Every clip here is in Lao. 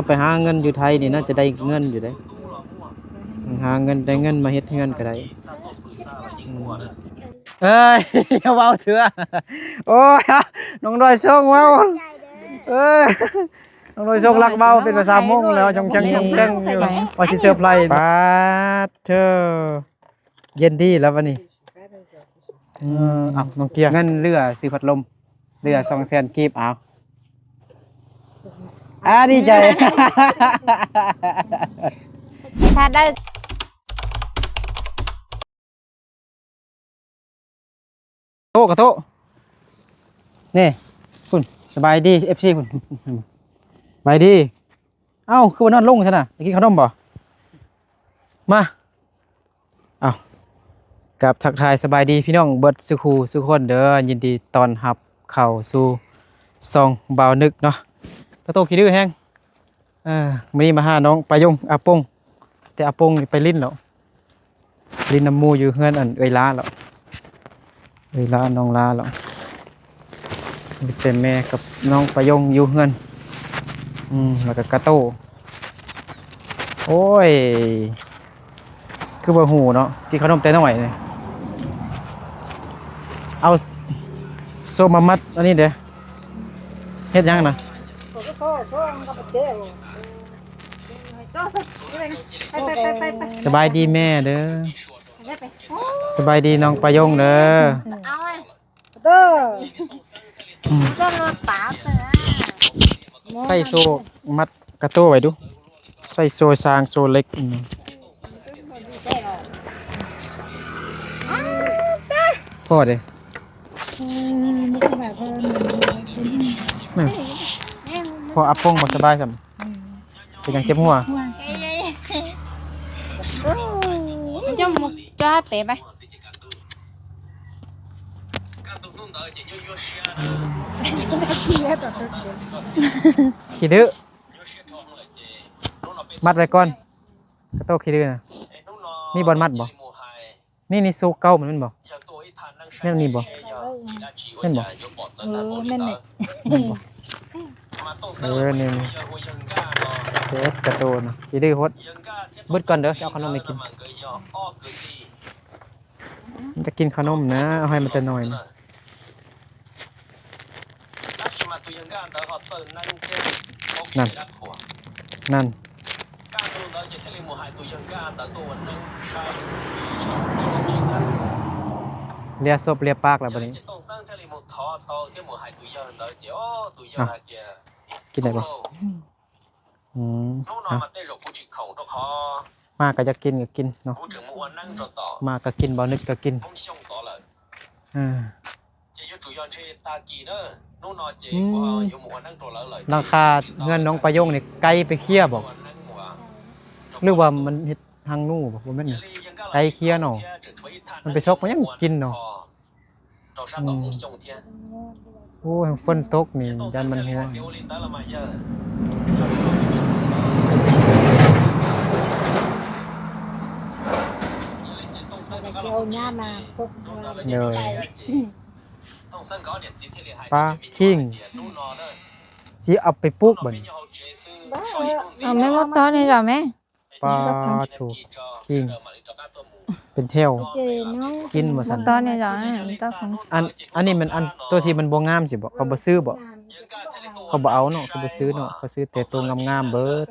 ໄປຫາເງິນຢູ່ໄທນີ້ໜ້າຈະໄດ້ເງິນຢູ່ເດ້ ຫາເງິນ ໄດ້ເງິນມາເຮັດເຮືອນກໍໄດ້. ອືມ ເອີຍ ຢ່າເວົ້າເທື່ອ ໂອ້ຍ ນ້ອງດອຍຊົງເວົ້າ ເອີຍ ນ້ອງດອຍຊົງລັກເວົ້າ ເປັນພາສາມົ້ງແລ້ວ ຈອງແຈງ ຈອງແຈງຢູ່ ວ່າຊິເຊີໄພຣສ໌. ປາດເທີ ເຢັນດີແລ້ວບັດນີ້. ເອີ ເອົາ ນ້ອງເກຍ ເງິນເຫຼືອຊື້ພັດລົມ ເຫຼືອສອງແສນກີບ ເອົາ ອາ ດີໃຈ ຖ້າໄດ້ ໂຕະກະໂຕະ ນີ້ ພຸ້ນ ສະບາຍດີ ເອັຟຊີ ພຸ້ນ ສະບາຍດີ. ເອົ້າ ຄືວ່ານອນລົງຊັ້ນນະ ໄປກິນເຂົ້າໜົມບໍ່? ມາ ເອົ້າ ກາບທັກທາຍສະບາຍດີພີ່ນ້ອງເບິດສູ່ຄູ່ສູ່ຄົນເດີ ຍິນດີຕ້ອນຮັບເຂົ້າສູ່ຊ່ອງບ່າວນຶກເນາະ. ກະໂຕະຂີ້ດື້ແຮງ. ເອີ ມື້ນີ້ມາຫານ້ອງປາຍົງ ອາປົງ ແຕ່ອາປົງນີ້ໄປຫຼິ້ນແລ້ວ ຫຼິ້ນນຳໝູ່ຢູ່ເຮືອນອັນເອື້ອຍຫຼ້າແລ້ວ ເອື້ອຍຫຼ້າ ນ້ອງຫຼ້າແລ້ວ. ມີແຕ່ແມ່ກັບນ້ອງປາຍົງຢູ່ເຮືອນ ອືມ ແລ້ວກໍກະໂຕ. ໂອ້ຍ ຄືບໍ່ຮູ້ເນາະ ກິນເຂົ້າໜົມແຕ່ນ້ອຍນີ້. ເອົາໂຊມາມັດອັນນີ້ເດ້ ເຮັດຫຍັງນະ? ສະບາຍດີແມ່ເດີ ສະບາຍດີນ້ອງປາຍົງເດີ. ເດີ ອືມ ໃສ່ໂສ້ມັດກະໂຕໄວ້ດູ ໃສ່ໂສ້ຊ້າງໂສ້ເຫຼັກ. ອືມ ພໍເດ້ ອືມ ບໍ່ສະບາຍ ພໍ ພໍອາປົງບໍ່ສະບາຍຊ້ຳ. ອືມ ເປັນຫຍັງເຈັບຫົວ? ເຈັບຫົວ ເຈົ້າໝົກຈອດເປໄປ. ຂີ້ດື້ ມັດໄວ້ກ່ອນ ກະໂຕະຂີ້ດື້ນະ ມີບ່ອນມັດບໍ່? ນີ້ ນີ້ໂສ້ເກົ່າມັນແມ່ນບໍ່? ແມ່ນນີ້ບໍ່? ແມ່ນບໍ່? ເອີ ແມ່ນນີ້ ແມ່ນບໍ່? ເອີ ນີ້ ເຈັບກະໂຕນະ ຂີ້ດື້ໂພດ. ເບິດກ່ອນເດີ ຊິເອົາຂະໜົມໃຫ້ກິນ. ມັນຈະກິນຂະໜົມນະ ເອົາໃຫ້ມັນແຕ່ນ້ອຍນະ. ນັ້ນ ນັ້ນ ເລຍສົບເລຍປາກແລ້ວບັດນີ້. ເອົ້າ ກິນໄດ້ບໍ່? ອືມ ເອົາ ມາກໍຢາກກິນກໍກິນເນາະ ມາກໍກິນ ບໍ່ນຶກກໍກິນ. ເອີ ອືມ ຫຼັງຄາເຮືອນນ້ອງປາຍົງນີ້ໄກໄປເຄຍບໍ່? ຫຼືວ່າມັນເຮັດຮັງໜູບໍ່? ບໍ່ແມ່ນ ໄກເຄຍເນາະ ມັນໄປຊອກມາຫຍັງກິນເນາະ. ອືມ ໂອ້ຍ ຝົນຕົກນີ້ຢ້ານມັນຮົ່ວ. ເອົາຫຍ້າມາປົກ ໂດຍ ປາ ຂີງ ຊິເອົາໄປປູກບັດນີ້. ເອົາແມ່ ມາຕອນນີ້ລະແມ່. ປາໂທ້ ຂີງ ເປັນແຖວ ກິນວ່າຊັ້ນ. ຕອນນີ້ເນາະ ອັນ ອັນນີ້ມັນອັນໂຕທີ່ມັນບໍ່ງາມຊິບໍ? ເຂົາບໍ່ຊື້ບໍ? ເຂົາບໍ່ເອົາເນາະ ເຂົາບໍ່ຊື້ເນາະ ເຂົາຊື້ແຕ່ໂຕງາມໆເບີດ.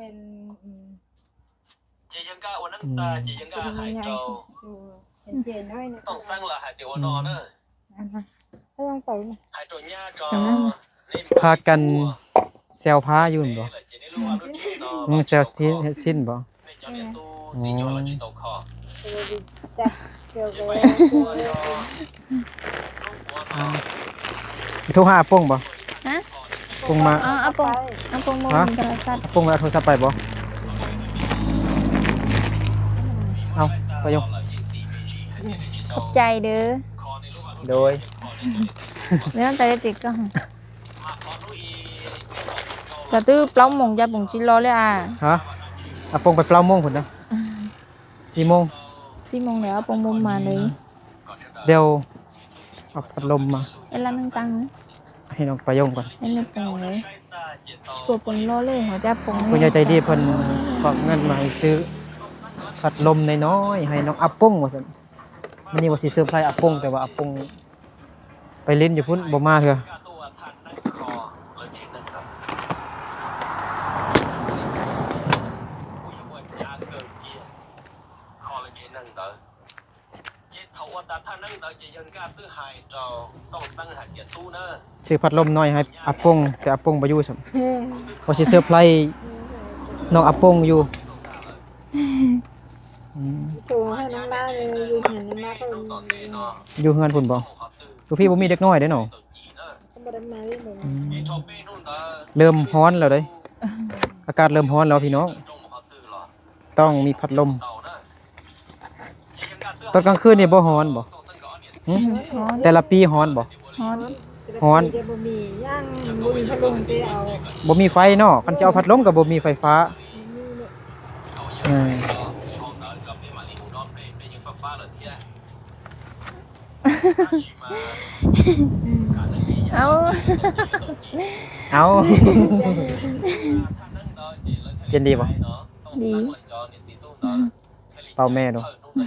ອືມ ພາກັນແຊວພາຢູ່ແມ່ນບໍ່? ອືມ ແຊວຊິ້ນ ເຮັດຊິ້ນບໍ່? ອໍ ໂທຫາອາປົງບໍ່? ຮະ? ປົງມາ ອໍ ອາປົງ ອາປົງບໍ່ມີໂທລະສັບ. ອາປົງເອົາໂທລະສັບໄປບໍ່? ເອົາ ໄປຢູ່. ຂອບໃຈເດີ. ໂດຍ ເລື່ອງແຕ່ເດັກໆກໍ ກະຕື້ເກົ້າໂມງ ຢາປົງຈິລໍເລີຍອາ. ຮະ? ອາປົງໄປເກົ້າໂມງພຸ້ນນະ. ສີ່ໂມງ ສີ່ໂມງແລ້ວ ອາປົງບໍ່ມາເລີຍ. ດຽວເອົາພັດລົມມາ ເອີ ລະໜຶ່ງຕັງ. ໃຫ້ນ້ອງປາຍົງກ່ອນ ໃຫ້ແມ່ປາຍົງເລີຍ. ຊິປົວປົນລໍເລີຍ ເຮົາຈະປົນ ຜູ້ໃຫຍ່ໃຈດີເພິ່ນຝາກເງິນມາໃຫ້ຊື້ພັດລົມນ້ອຍໆ ໃຫ້ນ້ອງອາປົງວ່າຊັ້ນ. ມື້ນີ້ວ່າຊິເຊີໄພອາປົງ ແຕ່ວ່າອາປົງໄປຫຼິ້ນຢູ່ພຸ້ນ ບໍ່ມາເທື່ອ. ຊື້ພັດລົມນ້ອຍໃຫ້ອາປົງ ແຕ່ອາປົງບໍ່ຢູ່ຊ້ຳ ວ່າຊິເຊີໄພນ້ອງອາປົງຢູ່. ອືມ ໂທຫານ້ອງລາເລີຍ ຢູ່ເຮືອນນ້ອງລາກໍ ຢູ່ເຮືອນພຸ້ນບໍ່? ຢູ່ພີ້ບໍ່ມີເດັກນ້ອຍເດ້ເນາະ. ອືມ ເລີ່ມຮ້ອນແລ້ວເດ້ ອາກາດເລີ່ມຮ້ອນແລ້ວພີ່ນ້ອງ ຕ້ອງມີພັດລົມ. ຕອນກາງຄືນນີ້ບໍ່ຮ້ອນບໍ່? ຫຶ? ຮ້ອນ ແຕ່ລະປີຮ້ອນບໍ່? ຮ້ອນ ຮ້ອນ ບໍ່ມີຫຍັງ ບໍ່ມີພັດລົມເດ ເອົາ ບໍ່ມີໄຟເນາະ. ຄັນຊິເອົາພັດລົມກໍບໍ່ມີໄຟຟ້າ. ອືມ ເອົາ ເອົາ ເຢັນດີບໍ່? ດີ. ເປົ່າແມ່ດູ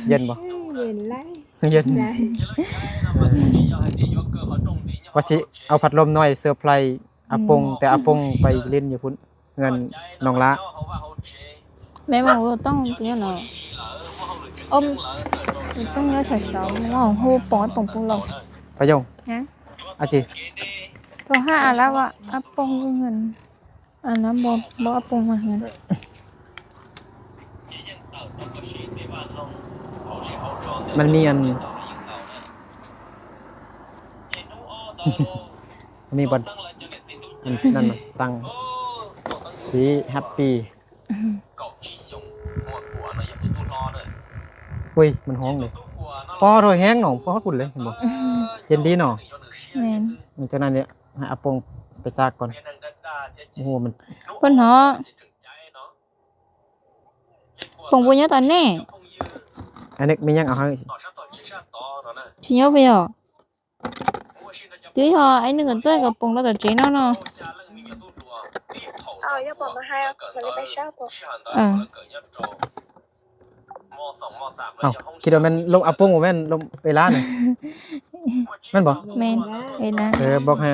ເຢັນບໍ່? ເຢັນຫຼາຍ ເຢັນ ໃຈ ເອີ ວ່າຊິເອົາພັດລົມນ້ອຍເຊີໄພອາປົງ ແຕ່ອາປົງໄປຫຼິ້ນຢູ່ພຸ້ນ ເຮືອນນ້ອງລາ. ແມ່ບອກວ່າຕ້ອງເປັນຫຍັງເນາະ ອົມ ຕ້ອງຍ້າຍສາວໆ ວ່າຮູ້ປົງ ປົງປຸງຫຼອກ ປາຍົງ ຫຍັງ ອາຈີ ໂທຫາອາລາວ່າອາປົງຢູ່ເຮືອນ ອັນນັ້ນບໍ່ ບໍ່ເອົາປົງມາເຮືອນ. ມັນມີອັນ ມັນມີບັດ ອັນນັ້ນນະ ຕັ້ງສີແຮັບປີ. ອຸ້ຍ ມັນຮ້ອງເດ ພໍໂທແຮງນ້ອງ ພໍພຸ້ນເລີຍ ເຫັນບໍ່? ເຢັນດີເນາະ. ແມ່ນ ອືມ ຈັ່ງນັ້ນເດ ໃຫ້ອາປົງໄປຊາກກ່ອນ. ໂອ້ໂຫ ມັນ ເພິ່ນເນາະ ປົງບໍ່ຍອມຕອນແນ່ ອັນນີ້ມີຫຍັງເອົາໃຫ້ ຊິຍອມໄປເນາະ. ເຈົ້າ ເຮົາ ໄອ້ໜຶ່ງກັນຕົວະ ກະປົງລາວຕາເຈເນາະເນາະ. ເອົ້າ ຄິດວ່າແມ່ນລົມອາປົງ ບໍ່ແມ່ນລົມເວລານະ ແມ່ນບໍ່? ແມ່ນ ເວລາ ເອີ ບອກໃຫ້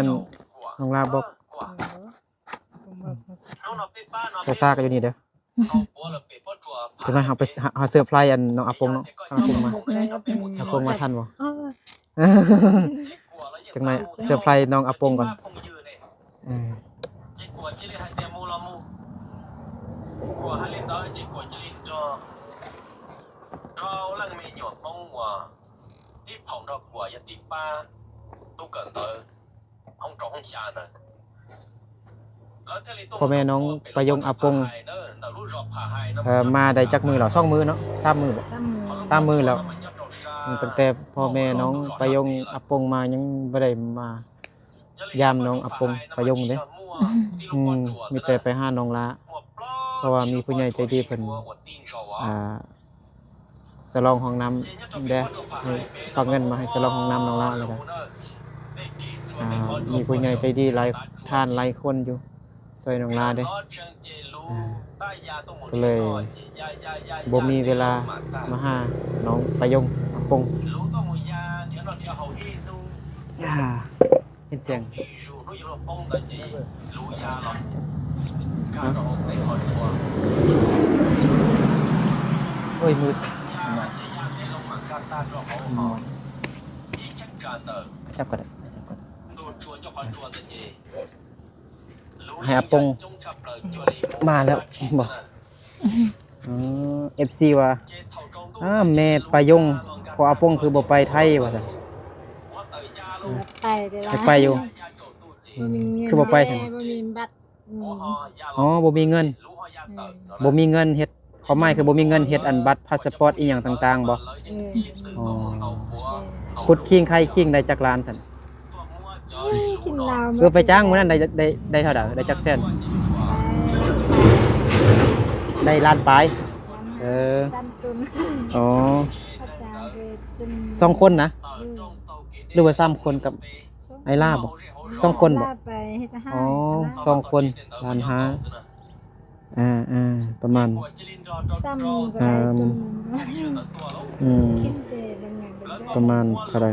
ນ້ອງລາບອກ ເອີ ຊາກຢູ່ນີ້ເດີ. ຈັກໜ່ອຍເຮົາໄປ ເຮົາເຊີໄພອັນນ້ອງອາປົງເນາະ ອາປົງມາ ອາປົງມາທັນບໍ່? ຈັກໜ່ອຍເຊີໄພນ້ອງອາປົງກ່ອນ. ເອີ ພໍ່ແມ່ນ້ອງປາຍົງອາປົງ ເອີ ມາໄດ້ຈັກມື້ແລ້ວ? ສອງມື້ເນາະ ສາມມື້ບໍ່? ສາມມື້ ສາມມື້ແລ້ວ. ອືມ ຕັ້ງແຕ່ພໍ່ແມ່ນ້ອງປາຍົງອາປົງມາ ຍັງບໍ່ໄດ້ມາຢາມນ້ອງອາປົງປາຍົງເດ້. ອືມ ມີແຕ່ໄປຫານ້ອງຫຼ້າ ເພາະວ່າມີຜູ້ໃຫຍ່ໃຈດີເພິ່ນ ອ່າ ສະຫຼອງຫ້ອງນ້ຳເດ້ ໃຫ້ ຝາກເງິນມາໃຫ້ສະຫຼອງຫ້ອງນ້ຳນ້ອງຫຼ້າ ແລ້ວກໍ ອ່າ ມີຜູ້ໃຫຍ່ໃຈດີຫຼາຍທ່ານຫຼາຍຄົນຢູ່ ຊ່ວຍນ້ອງຫຼ້າເດ້. ອ່າ ກໍເລີຍບໍ່ມີເວລາມາຫານ້ອງປາຍົງອາປົງ. ອ່າ ເຮັດຫຍັງ? ໂອ້ຍ ມືດ ຈັບກໍໄດ້ ຈັບກໍໄດ້. ໃຫ້ອາປົງມາແລ້ວ ເຫັນບໍ່? ເອີ ເອັຟຊີວ່າ ອ້າ ແມ່ປາຍົງ ພໍ່ອາປົງຄືບໍ່ໄປໄທວ່າຊັ້ນ. ໄປແຕ່ວ່າ ຢາກໄປຢູ່ ອືມ ບໍ່ມີເງິນ ຄືບໍ່ໄປຊັ້ນ ບໍ່ມີເງິນ ອືມ ອໍ ບໍ່ມີເງິນ ອືມ ບໍ່ມີເງິນເຮັດ ຄວາມໝາຍຄືບໍ່ມີເງິນເຮັດອັນບັດພາສະປອດອີ່ຫຍັງຕ່າງໆບໍ່? ເອີ ອໍ ເອີ ຂຸດຄີງໄຄຄີງໄດ້ຈັກລ້ານຊັ້ນ? ກິນເຫຼົ້າ ຄືໄປຈ້າງມື້ນັ້ນໄດ້ ໄດ້ ໄດ້ເທົ່າໃດ? ໄດ້ຈັກແສນ? ໄດ້ລ້ານປາຍ. ເອີ ສາມຄົນ ອໍ ສອງຄົນນະ ເອີ ຫຼືວ່າສາມຄົນກັບອ້າຍຫຼ້າບໍ່? ສອງຄົນບໍ່? ໄປເຮັດອາຫານ ອໍ ນະ ສອງຄົນ ລ້ານຫ້າ ອ່າໆ ປະມານ ຊ້ຳນີ້ກໍໄດ້ ອ່າ ຕົວໜຶ່ງ ອືມ ກິນແຕ່ບາງຢ່າງກໍໄດ້ ປະມານເທົ່າໃດ?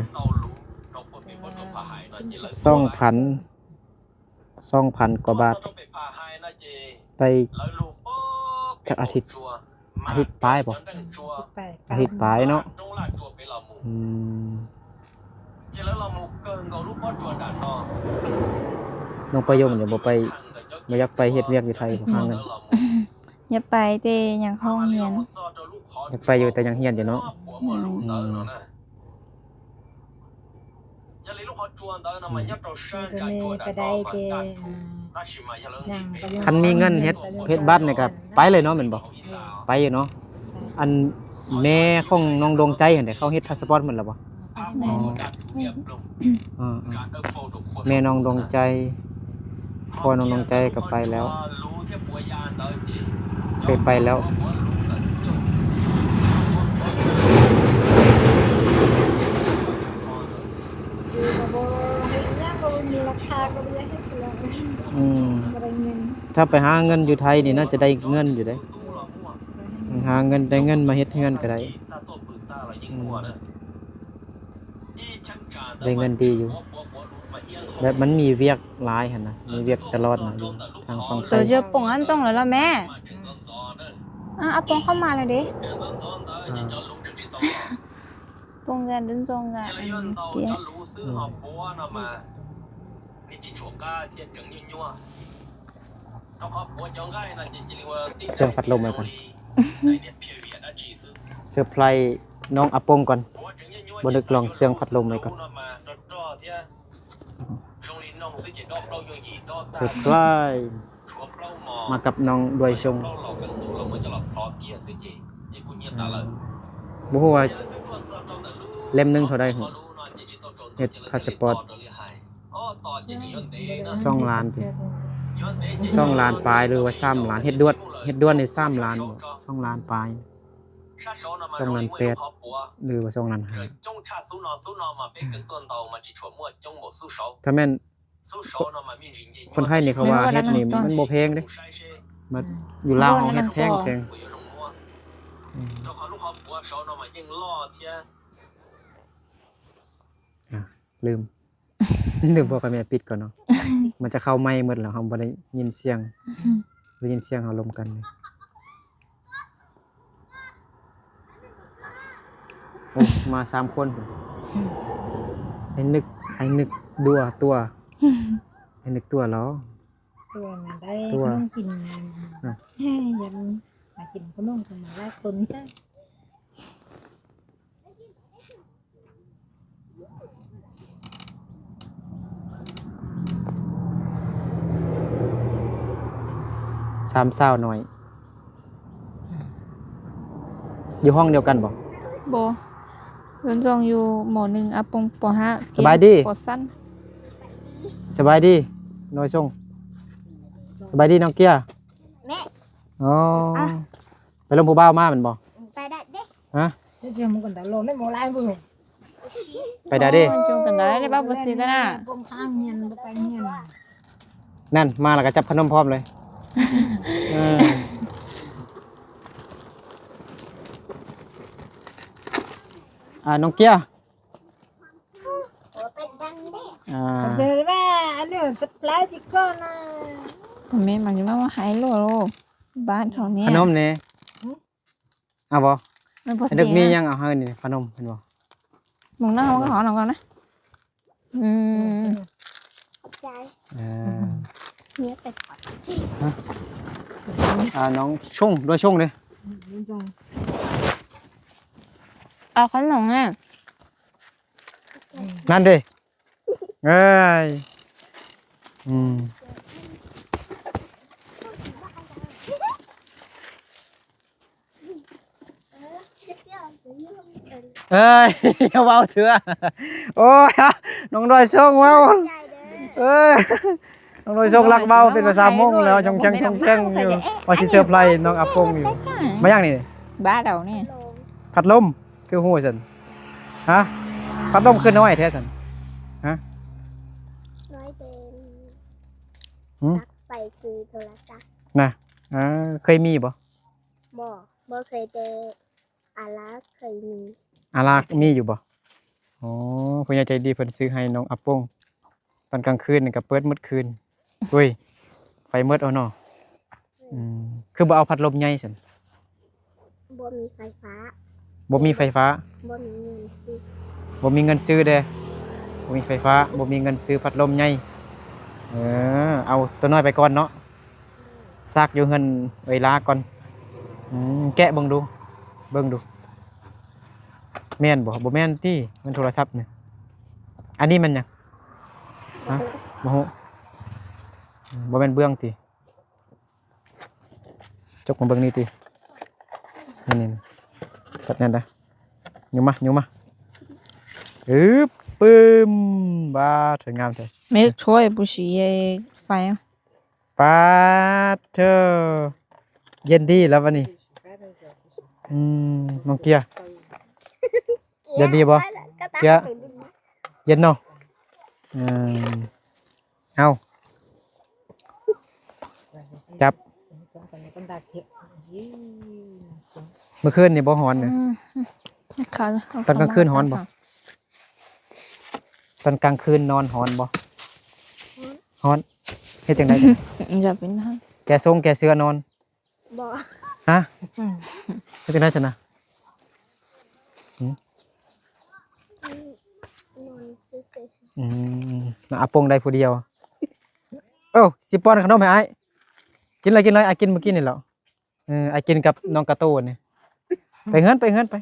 ສອງພັນ ສອງພັນກວ່າບາດ ໄປຈັກອາທິດ? ອາທິດປາຍບໍ່? ອາທິດປາຍ ອາທິດປາຍເນາະ ອືມ ນ້ອງປະຍົງນີ້ບໍ່ໄປ ບໍ່ຢາກໄປເຮັດວຽກຢູ່ໄທບໍ່? ຫາເງິນ ຢາກໄປແຕ່ຍັງເຂົ້າໂຮງຮຽນ ຢາກໄປຢູ່ແຕ່ຍັງຮຽນຢູ່ເນາະ ອືມ ອືມ ກໍໄດ້ແຕ່ ອ່າ ຄັນມີເງິນເຮັດ ເຮັດບັດນີ້ກໍໄປເລີຍເນາະ ແມ່ນບໍ່? ໄປຢູ່ເນາະ ອັນແມ່ຂອງນ້ອງດວງໃຈຫັ້ນເດ ເຂົາເຮັດພາສປອດໝົດແລ້ວບໍ່? ແມ່ນ ອໍ ແມ່ນ້ອງດວງໃຈ ພໍ່ນ້ອງດວງໃຈກໍໄປແລ້ວ ເຄີຍໄປແລ້ວ ຢູ່ກໍບໍ່ເຮັດຫຍັງ ບໍ່ມີລາຄາກໍບໍ່ຢາກເຮັດແລ້ວ ອືມ ບໍ່ໄດ້ເງິນ ຖ້າໄປຫາເງິນຢູ່ໄທນີ້ໜ້າຈະໄດ້ເງິນຢູ່ເດ້ ຫາເງິນ ໄດ້ເງິນມາເຮັດເຮືອນກໍໄດ້ ອືມ ໄດ້ເງິນດີຢູ່ ແບບມັນມີວຽກຫຼາຍຫັ້ນນະ ມີວຽກຕະຫຼອດນະ ຢູ່ທາງຝັ່ງໄທ ໂຕເຈົ້າປົງອັນຈ້ອງແລ້ວລະແມ່ ອ່າ ອາປົງເຂົ້າມາແລ້ວເດ້ ອ່າ ປົງກັນເດີ ຈົງກະ ອືມ ເຊື່ອງພັດລົມໄວ້ກ່ອນ ເຊີໄພຣສ໌ນ້ອງອາປົງກ່ອນ ບໍ່ນຶກລອງເຊື່ອງພັດລົມໄວ້ກ່ອນ ເຊີໄພຣສ໌ ມາກັບນ້ອງດວຍຊົງ ອ່າ ບໍ່ຮູ້ວ່າເຫຼັ້ມໜຶ່ງເທົ່າໃດ ເຮັດພາສະປອດ ສອງລ້ານຕິ ສອງລ້ານປາຍ ຫຼືວ່າສາມລ້ານ ເຮັດດ່ວນ ເຮັດດ່ວນນີ້ສາມລ້ານ ສອງລ້ານປາຍ ສອງລ້ານແປດ ຫຼືວ່າສອງລ້ານຫ້າ ຖ້າແມ່ນ ຄົນໄທນີ້ເຂົາວ່າເຮັດນີ້ມັນບໍ່ແພງເດ້ ມາຢູ່ລາວເຮົາເຮັດແພງໆ ອືມ ອ່າ ລືມ ລືມບອກໃຫ້ແມ່ປິດກ່ອນເນາະ ມັນຈະເຂົ້າໄມໝົດແລ້ວ ເຮົາບໍ່ໄດ້ຍິນສຽງ ໄດ້ຍິນສຽງເຮົາລົມກັນນີ້. ໂອ້ ມາສາມຄົນ ໄອ້ນຶກ ໄອ້ນຶກດັວຕົວ ໄອ້ນຶກຕົວຫຼໍ ຕົວມາໄດ້ ຕົວ ຂະໜົມກິນນຳ ອືມ ຢາກມາກິນຂະໜົມກັນຫຼາຍຄົນ. ສາມສາວນ້ອຍ ຢູ່ຫ້ອງດຽວກັນບໍ່? ບໍ່ ເພິ່ນສອງຢູ່ ມໍໜຶ່ງ ອາປົງ ປໍຫ້າ ສະບາຍດີ ປໍສາມ ສະບາຍດີ ນ້ອງຊົງ ສະບາຍດີນ້ອງເກຍ ແມ່ ອໍ ອ່ະ ໄປລົມຜູ້ບ່າວມາແມ່ນບໍ່? ໄປໄດ້ເດ້ ຮະ? ໄປໄດ້ເດ້ ມັນຈູງກັນໄດ້ ໄດ້ບໍ່ ບໍ່ຊິກັນນະ ກົມຄ້າງຮຽນ ບໍ່ໄປຮຽນ ນັ້ນ ມາແລ້ວກໍຈັບຂະໜົມພ້ອມເລີຍ ເອີ ອ່າ ນ້ອງເກຍ ອ່າ ເປັນວ່າອັນນີ້ສະໄພຣສ໌ຈິກ່ອນນະ ແມ່ມັນຈະມາໃຫ້ໂລດ ບ້ານເຮົານີ້ ຂະໜົມນີ້ ຫຶ? ເອົາບໍ່? ມັນບໍ່ ໄອ້ເດັກ ເສຍ ມີຫຍັງເອົາໃຫ້ນີ້ ຂະໜົມ ເຫັນບໍ່? ໝົງໜ້າຫ້ອງກໍຂໍນ້ອງກ່ອນນະ ອືມ ຂອບໃຈ ເອີ ເນຍແຕ່ ຮະ? ອ່າ ນ້ອງຊົງ ດ້ວຍຊົງເດ້ ເອົາຂະໜົມນະ ນັ້ນເດ້ ເອີຍ ອືມ ເອີຍ ຢ່າເວົ້າເທື່ອ ໂອ້ຍ ນ້ອງດອຍຊົງເວົ້າ ເອີຍ ນ້ອງດອຍຊົງລັກເວົ້າ ເປັນພາສາມົ້ງແລ້ວ ຊົງແຊງ ຊົງແຊງຢູ່ ວ່າຊິເຊີໄພຣສ໌ນ້ອງອາປົງຢູ່ ມາຫຍັງນີ້ ບ້າເຮົານີ້ ພັດລົມ. ຄືຮູ້ຊັ້ນ ຮະ? ພັດລົມຄືນ້ອຍແທ້ຊັ້ນ ຮະ? ນ້ອຍເຕີບ ອືມ ສັກໄຟຄືໂທລະສັບນະ. ເອີ ເຄີຍມີບໍ່? ບໍ່ ບໍ່ເຄີຍ ແຕ່ອາລາເຄີຍມີ. ອາລາມີຢູ່ບໍ່? ອໍ ຜູ້ໃຫຍ່ໃຈດີເພິ່ນຊື້ໃຫ້ນ້ອງອາປົງ. ຕອນກາງຄືນນີ້ກໍເປີດໝົດຄືນ. ໂອ້ຍ ໄຟໝົດເອົາເນາະ. ອືມ ຄືບໍ່ເອົາພັດລົມໃຫຍ່ຊັ້ນ? ບໍ່ມີໄຟຟ້າ. ບໍ່ມີໄຟຟ້າ? ບໍ່ມີເງິນຊື້. ບໍ່ມີເງິນຊື້ເດ້. ບໍ່ມີໄຟຟ້າ ບໍ່ມີເງິນຊື້ພັດລົມໃຫຍ່. ເອີ ເອົາຕົວນ້ອຍໄປກ່ອນເນາະ. ຊາກຢູ່ເຮືອນເອື້ອຍຫຼ້າກ່ອນ. ອືມ ແກະເບິ່ງດູ ເບິ່ງດູ. ແມ່ນບໍ່? ບໍ່ແມ່ນຕິ ແມ່ນໂທລະສັບນີ້. ອັນນີ້ແມ່ນຫຍັງ? ຮະ? ບໍ່ຮູ້. ບໍ່ແມ່ນເບື້ອງຕິ? ຈົກມາເບິ່ງນີ້ຕິ. ນີ້ໆ ຈັບແໜ້ນເດີ້. ຍົມມາ ຍົມມາ. ອຶບ ປຶ້ມ. ວ້າ ສວຍງາມແທ້. ແມ່ຊ່ວຍ ບໍ່ຊິໄຟ. ປາດເທີ ເຢັນດີແລ້ວບັດນີ້. ອືມ ນ້ອງເກຍ ເຢັນດີບໍ່? ເກຍ ເຢັນເນາະ. ອືມ ເອົາ ຈັບ. ເມື່ອຄືນນີ້ບໍ່ຮ້ອນນະ? ອືມ ຕອນກາງຄືນຮ້ອນບໍ່? ຕອນກາງຄືນນອນຮ້ອນບໍ່? ຮ້ອນ. ເຮັດຈັ່ງໃດ? ຢ່າໄປນອນ ແກະຊົງແກະເສື້ອນອນ. ບໍ່. ຮະ? ອືມ ເຮັດຈັ່ງໃດຊັ້ນນະ? ຫື? ນອນຊື່ໆ. ອືມ ອາປົງໄດ້ຜູ້ດຽວ. ໂອ້ ຊິປ້ອນຂະໜົມໃຫ້ອ້າຍ. ກິນເລີຍ ກິນເລີຍ ອ້າຍກິນມື້ກີ້ນີ້ແຫຼະ. ເອີ ອ້າຍກິນກັບນ້ອງກາໂຕນີ້. ໄປເຮືອນ ໄປເຮືອນ ໄປ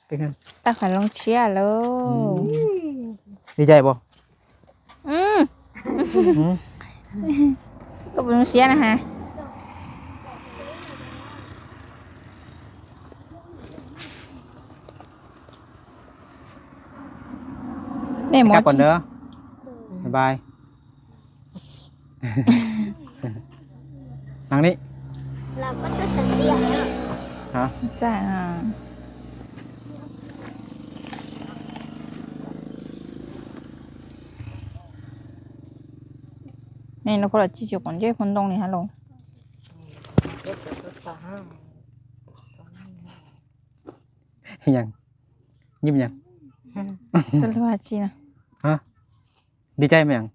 ໄປເຮືອນ. ຕາຂວັນລອງເຊຍໂລ. ອືມ ດີໃຈບໍ່? ອືມ ຫື? ກໍບໍ່ຕ້ອງເຊຍນະຮະ. ແມ່ໝໍ ກັບກ່ອນເດີ. ບາຍບາຍ. ນັ່ງນີ້ ເຮົາກໍຈະສະເຕຍນະ. ຮະ? ຈ້າ ແມ່ນແລ້ວ ຄົນລະຈີ່ຈົກກ່ອນເຈ້ ຄົນຕ້ອງນີ້ຮະໂລ. ຫຍັງ? ຍິ້ມຫຍັງ? ເພິ່ນວ່າຊີ້ນະ. ຮະ? ດີໃຈແມ່ນຫຍັງ?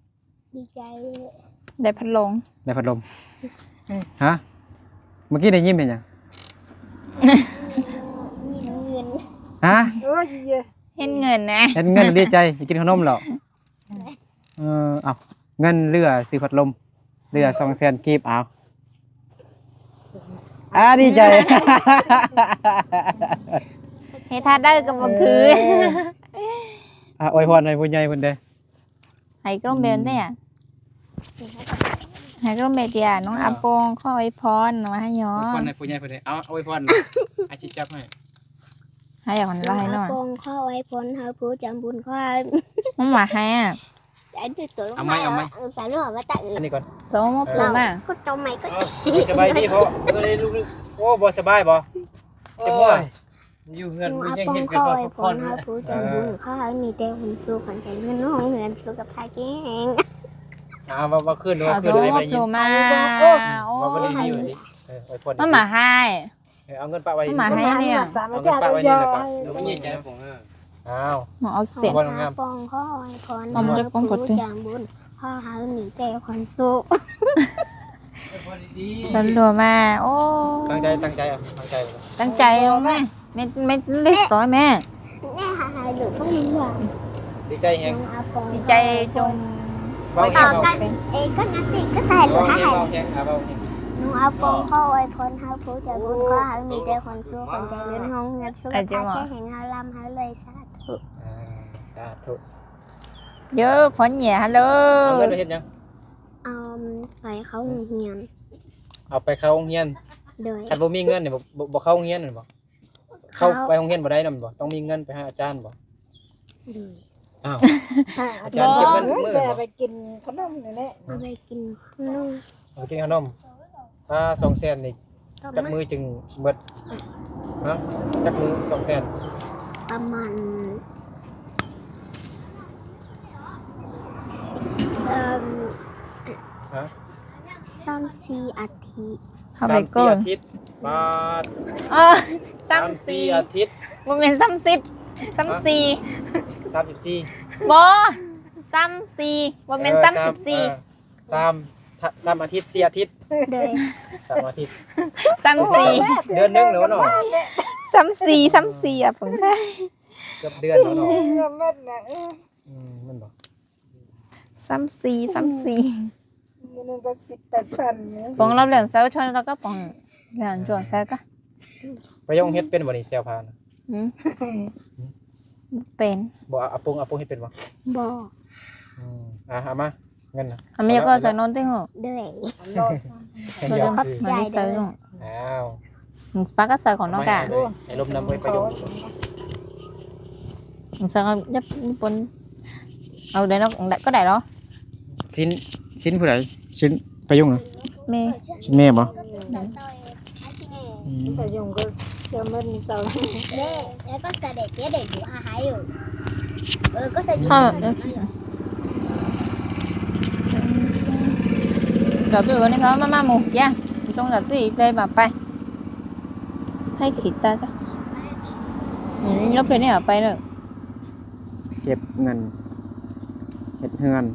ດີໃຈ ໄດ້ພັດລົມ. ໄດ້ພັດລົມ. ຮະ? ເມື່ອກີ້ໄດ້ຍິ້ມເຮັດຫຍັງ? ຍິ້ມເງິນ. ຮະ? ໂອ້ຍ ເຫັນເງິນນະ ເຫັນເງິນດີໃຈ ໄດ້ກິນຂະໜົມແລ້ວ. ເອີ ເອົາ ເງິນເຫຼືອຊື້ພັດລົມ ເຫຼືອສອງແສນກີບ. ເອົາ ອາ ດີໃຈ. ເຮັດທ່າໄດ້ກໍບໍ່ຄື. ເອີ ອາ ອວຍພອນໃຫ້ຜູ້ໃຫຍ່ເພິ່ນເດ້. ໃຫ້ກະລຸມເບນເດ້. ໃຫ້ກະລຸມເບນເດ. ນ້ອງອາປົງຂໍອວຍພອນມາໃຫ້ຍ້ອນ. ອວຍພອນໃຫ້ຜູ້ໃຫຍ່ເພິ່ນເດ້. ເອົາ ອວຍພອນ ອາຊິຈັບໃຫ້. ໃຫ້ອອກ ໃຫ້ນ້ອຍ. ອາປົງຂໍອວຍພອນໃຫ້ຜູ້ໃຈບຸນ ຂໍໃຫ້ ມັນວ່າໃຫ້ອະ. ເອົາໃໝ່ ເອົາໃໝ່. ສາວໜວດມາຕະອຶ ອັນນີ້ກ່ອນ. ໂຕມາປູມາ ກົດຕົວໃໝ່ກໍ ເອົ້າ ສະບາຍດີພໍ່. ເອີ ລູກໆ ໂອ້ ບໍ່ສະບາຍບໍ່? ເຈັບຫົວ. ໂອ້ຍ ຢູ່ເຮືອນ ອາປົງຂໍອວຍພອນໃຫ້ຜູ້ໃຈບຸນ ຂໍໃຫ້ມີແຕ່ຄວາມສຸກ ຂອງໃຈເງິນ ຫ້ອງເຮືອນ ສຸຂະພາບແຂງແຮງ. ອ່າ ເວົ້າ ເວົ້າຄືນ ເວົ້າຄືນ ໃຫ້ໄດ້ຍິນ. ໂອ້ ເວົ້າບໍ່ດີ ເອີ ອວຍພອນ ມັນມາໃຫ້. ເອີ ເອົາເງິນປະໄວ້ ມາໃຫ້ແລ້ວ ເອົາເງິນປະໄວ້ນີ້ແລ້ວກໍ ເອົາມາເຍໃຈອາປົງ. ເອີ ອ້າວ ມາເອົາເສັ້ນ. ອາປົງຂໍອວຍພອນໃຫ້ຜູ້ໃຈບຸນ ຂໍໃຫ້ມີແຕ່ຄວາມສຸກ. ສຳຫຼວມມາ. ໂອ້ ຕັ້ງໃຈ ຕັ້ງໃຈເອົາ ຕັ້ງໃຈ ຕັ້ງໃຈເອົາແມ່. ແມ່ ແມ່ເລັກຊອຍແມ່ ແມ່ຫາໃຫ້ລູກເບິ່ງວ່າ ດີໃຈແຮງ ນ້ອງອາປົງ ດີໃຈຈົງ ເວົ້າແຮງ ເວົ້າແຮງ ເອ ກໍນັກຕິກະໃສ່ລູກໃຫ້ ເວົ້າແຮງ ເວົ້າແຮງ. ນ້ອງອາປົງຂໍອວຍພອນໃຫ້ຜູ້ໃຈບຸນ ຂໍໃຫ້ມີແຕ່ຄວາມສຸກ ຄວາມຈະເລີນ ຮ່ຳລວຍ ສຸຂະພາບແຂງແຮງ ເຮົາລ່ຳເຮົາລວຍ ສາທຸ. ອ່າ ສາທຸ. ເຢີ ພອນເຫຍ ຮັລໂຫຼ. ເອົາເງິນໄປເຮັດຫຍັງ? ເອົາໄປເຂົ້າໂຮງຮຽນ. ເອົາໄປເຂົ້າໂຮງຮຽນ. ໂດຍ. ຄັນບໍ່ມີເງິນນີ້ ບໍ່ ບໍ່ ບໍ່ເຂົ້າໂຮງຮຽນແມ່ນບໍ່? ເຂົ້າ ເຂົ້າໄປໂຮງຮຽນບໍ່ໄດ້ນຳບໍ່? ຕ້ອງມີເງິນໄປຫາອາຈານບໍ່? ໂດຍ. ອ້າວ ອາຈານເກັບເງິນທຸກມື້ບໍ່? ໄປກິນຂະໜົມນີ້ແຫຼະ ໄປກິນຂະໜົມ ໄປກິນຂະໜົມ. ປາ ສອງແສນນີ້ ຈັກມື້ຈຶ່ງເບິດ? ຮະ? ຈັກມື້ສອງແສນ? ປະມານ ເອີ ຮະ? ສາມສີ່ອາທິດ ເຮົາໄປກ່ອນ ສາມສີ່ອາທິດ ປາດ ເອີ ສາມສີ່ ສາມສີ່ອາທິດ ບໍ່ແມ່ນສາມສິບ ສາມສີ່ ຮະ ສາມສິບສີ່ ບໍ່ ສາມສີ່ ບໍ່ແມ່ນ ເອີ ສາມສິບສີ່ ເອີ ສາມ ສາມອາທິດ ສີ່ອາທິດ ໂດຍ ສາມອາທິດ ສາມສີ່ ເດືອນໜຶ່ງແລ້ວເນາະ ສາມສີ່ ສາມສີ່ອະປອງ ເກືອບເດືອນແລ້ວເນາະ ເກືອບໝົດນະ ເອີ ອືມ ແມ່ນບໍ່ ສາມສີ່ ສາມສີ່ ມື້ໜຶ່ງກໍສິບແປດພັນ ປອງລອບແຫຼງເຊົາຊອນ ແລ້ວກໍປອງແຫຼງຈວງໃສ່ກະ ປະໂຍງເຮັດເປັນບໍ່ນີ້ ແຊວພານະ ຫືມ ເປັນ ບໍ່ ອາປົງ ອາປົງເຮັດເປັນບໍ່? ບໍ່ ອືມ ອ່າ ເອົາມາ ເງິນນະ ອາ ແມ່ກໍໃສ່ນອນຕິເຮີ້ ເດີຍ ປະໂຍງໃສ່ ອ້າວ ປາກໍໃສ່ຂອງນ້ອງກະ ໃຫ້ລົມນຳເວີຍປະໂຍງ ໃສ່ກັບ ຢ່າປົນ ເອົາໄດ້ເນາະ ກໍໄດ້ເນາະ ຊິນ ຊິນຜູ້ໃດ? ຊິນປະໂຍງນະ? ແມ່ ຊິນແມ່ບໍ່? ອືມ ປະໂຍງກໍເຊື່ອໝັ້ນເຊົາ ແມ່ ແລ້ວກໍສະເດັດເດ ເດັກຢູ່ຫາໃຫ້ຢູ່ ເອີ ກໍສະເດັດ ເອີ ດາວຕຸ້ຍວັນນີ້ເຂົາມາ ມາໝູ່ ຢ່າ ສົ່ງດາວຕຸ້ຍໄປ ມາໄປ ໃຫ້ສີຕາຈ້ະ ອືມ ລົບໄປນີ້ ເອົາໄປເລີຍ ເກັບເງິນເຮັດເຮືອນ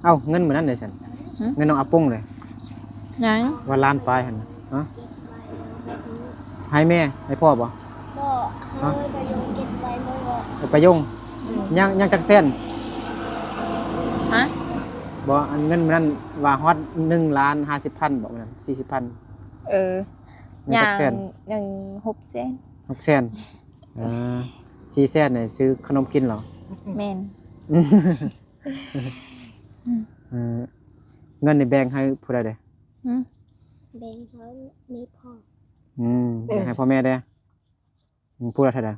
ເອົ້າ ເງິນມື້ນັ້ນເດຊັ້ນ? ຫືມ ເງິນນ້ອງອາປົງເດ? ຫຍັງ? ວ່າລ້ານປາຍຫັ້ນນະ ຮະ? ໃຫ້ແມ່ ໃຫ້ພໍ່ບໍ່? ບໍ່ ຮະ? ເຮົາໄປຍົງເກັບໄວ້ໝົດແລ້ວ ເອົາໄປຍົງ ອືມ ຍັງ ຍັງຈັກແສນ? ຮະ? ບໍ່ ອັນເງິນມື້ນັ້ນວ່າຮອດໜຶ່ງລ້ານຫ້າສິບພັນບໍ່ ມື້ນັ້ນ ສີ່ສິບພັນ ເອີ ຍັງຈັກແສນ? ຍັງຫົກແສນ ຫົກແສນ ເອີ ສີ່ແສນນີ້ຊື້ຂະໜົມກິນເນາະ? ແມ່ນ ເອີ ເງິນນີ້ແບ່ງໃຫ້ຜູ້ໃດເດ? ຫືມ ແບ່ງໃຫ້ແມ່ພໍ່ ອືມ ເອີ ແບ່ງໃຫ້ພໍ່ແມ່ເດ? ອືມ ຜູ້ລະເທົ່າໃດ?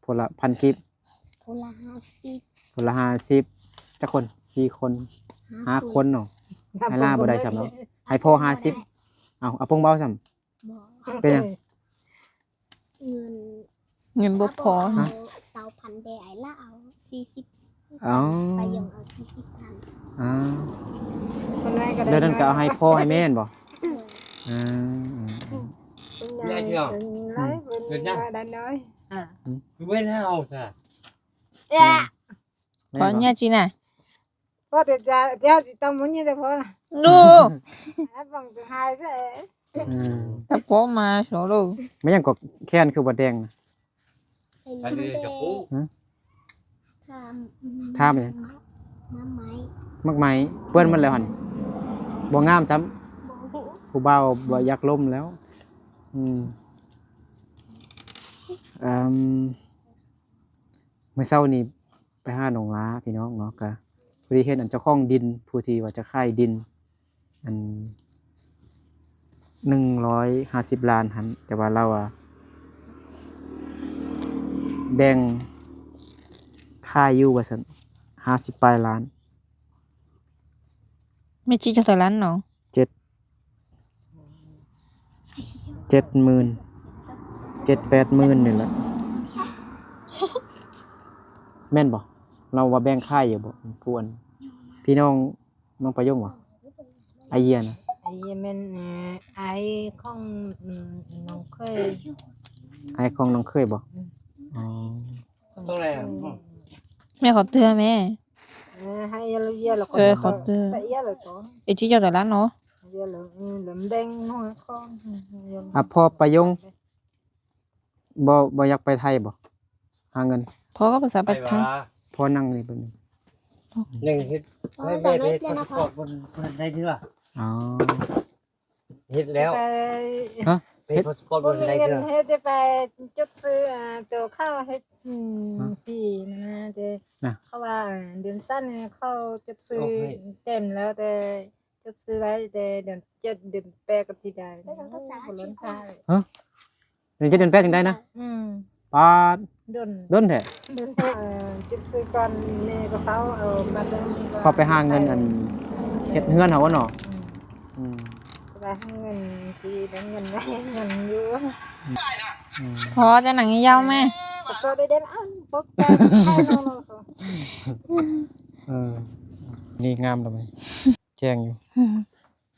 ຜູ້ລະພັນກີບ ຜູ້ລະຫ້າສິບ ຜູ້ລະຫ້າສິບ ຈັກຄົນ? ສີ່ຄົນ ຫ້າ ຫ້າຄົນ ຄົນເນາະ ໃຫ້ຫຼ້າບໍ່ໄດ້ຊ້ຳເນາະ ໃຫ້ພໍ່ຫ້າສິບ ເອົາ ອາປົງບໍ່ເອົາຊ້ຳ? ບໍ່ ເປັນຫຍັງ? ເງິນ ເງິນບໍ່ພໍ ເອົາຊາວພັນແດ່ ອ້າຍລະເອົາສີ່ສິບ ເອົາ ປະໂຍງເອົາສີ່ສິບພັນ ອ່າ ຄົນນ້ອຍກໍໄດ້ ແລ້ວນັ້ນກໍເອົາໃຫ້ພໍ່ໃຫ້ແມ່ແມ່ນບໍ່? ເອີ ອ່າ ອືມ ອືມ ເປັນໃຫຍ່ ເປັນຫຼາຍ ເປັນ ເປັນຫຍັງ? ວ່າໄດ້ນ້ອຍ ອ່າ ຄືບໍ່ເຮັດໃຫ້ເຮົາຊະ ອືມ ແມ່ນບໍ່? ຂໍອະນຸຍາດຈີນນະ ພໍແຕ່ຈະ ດຽວຊິຕ້ອງມື້ນີ້ແຕ່ພໍລະ ດູ ໃຫ້ຟັງຈະຫາຍແຊ ອືມ ແຕ່ພໍມາໂຊໂລ ແມ່ນຫຍັງກໍແຂນຄືບໍ່ແດງນະ? ອັນນີ້ຈະປູ ຮະ? ຖາມ ຖາມຫຍັງ? ໝາກໄມ້ ໝາກໄມ້ ເປື້ອນໝົດແລ້ວຫັ້ນ ບໍ່ງາມຊ້ຳ ບໍ່ ຜູ້ບ່າວບໍ່ຢາກລົມແລ້ວ ອືມ ເອີ່ມ ມື້ເຊົ້ານີ້ໄປຫານ້ອງຫຼ້າພີ່ນ້ອງເນາະ ກະພໍດີເຫັນອັນເຈົ້າຂອງດິນ ຜູ້ທີ່ວ່າຈະຂາຍດິນ ອັນ ໜຶ່ງຮ້ອຍຫ້າສິບລ້ານຫັ້ນ ແຕ່ວ່າລາວວ່າແບ່ງຂາຍຢູ່ວ່າຊັ້ນ ຫ້າສິບປາຍລ້ານ ແມ່ຈີເຈົ້າເທົ່າລ້ານເນາະ? ເຈັດ ເຈັດໝື່ນ ເຈັດແປດໝື່ນນີ້ແຫຼະ ແມ່ນບໍ່? ລາວວ່າແບ່ງຂາຍຢູ່ບໍ່? ຜູ້ອັນ ພີ່ນ້ອງນ້ອງປະໂຍງບໍ່? ອາເຢຍນະ? ອາເຢຍແມ່ນ ເອີ ອ້າຍຂອງ ອືມ ນ້ອງເຂີຍ ອ້າຍຂອງນ້ອງເຂີຍບໍ່? ອືມ ອໍ ແມ່ຂໍເຕືອແມ່ ເອີ ໃຫ້ລາວເຢຍແລ້ວກໍ ເອີ ຂໍເຕືອ ເຢຍແລ້ວກໍ ເອຈີເຈົ້າຕະຫຼາດເນາະ ເຢຍແລ້ວ ເອີ ແລ້ວແບ່ງນ້ອຍຂອງ ອະ ພໍ່ປະໂຍງ ບໍ່ ບໍ່ຢາກໄປໄທບໍ່? ຫາເງິນ ພໍ່ກໍບໍ່ສາມາດໄປໄທ ພໍ່ນັ່ງນີ້ເບິ່ງ ຍັງເຮັດ ພໍ່ສາມາດເຮັດພາສປອດບໍ່ທັນໄດ້ເທື່ອ ອໍ ເຮັດແລ້ວ ໄປ ຮະ? ເຮັດພາສປອດບໍ່ທັນໄດ້ເທື່ອ ເຮັດໄດ້ໄປຈົດຊື່ ອ່າ ໂຕເຂົ້າເຮັດ ອືມ ຮະ? ປີ້ນະ ແຕ່ ນະ ເຂົາວ່າເດືອນຊັ້ນເຂົາຈົດຊື່ເຕັມແລ້ວ ແຕ່ ຈົດຊື່ໄວ້ແຕ່ເດືອນເຈັດເດືອນແປດກໍຊິໄດ້ ໂອ້ ບໍ່ລົ້ນທ້າຍ ຮະ? ເດືອນເຈັດເດືອນແປດຈຶ່ງໄດ້ນະ ອືມ ປາດ ດົນ ດົນແທ້ ດົນແທ້ ເອີ ຈົດຊື່ກ່ອນແມ່ກໍເຊົາ ເອົາບັດນີ້ກໍ ເຂົາໄປຫາເງິນອັນເຮັດເຮືອນເຮົາເນາະ ອືມ ອືມ ໄປຫາເງິນທີ່ໄດ້ເງິນໄດ້ເງິນຢູ່ ອືມ ອືມ ພໍຈະນັ່ງຍາວແມ່ ກໍຈະໄດ້ເດັ່ນ ເອົ້າ ບໍ່ໄດ້ ເອີ ນີ້ງາມດອກ ແຈ້ງຢູ່ ອືມ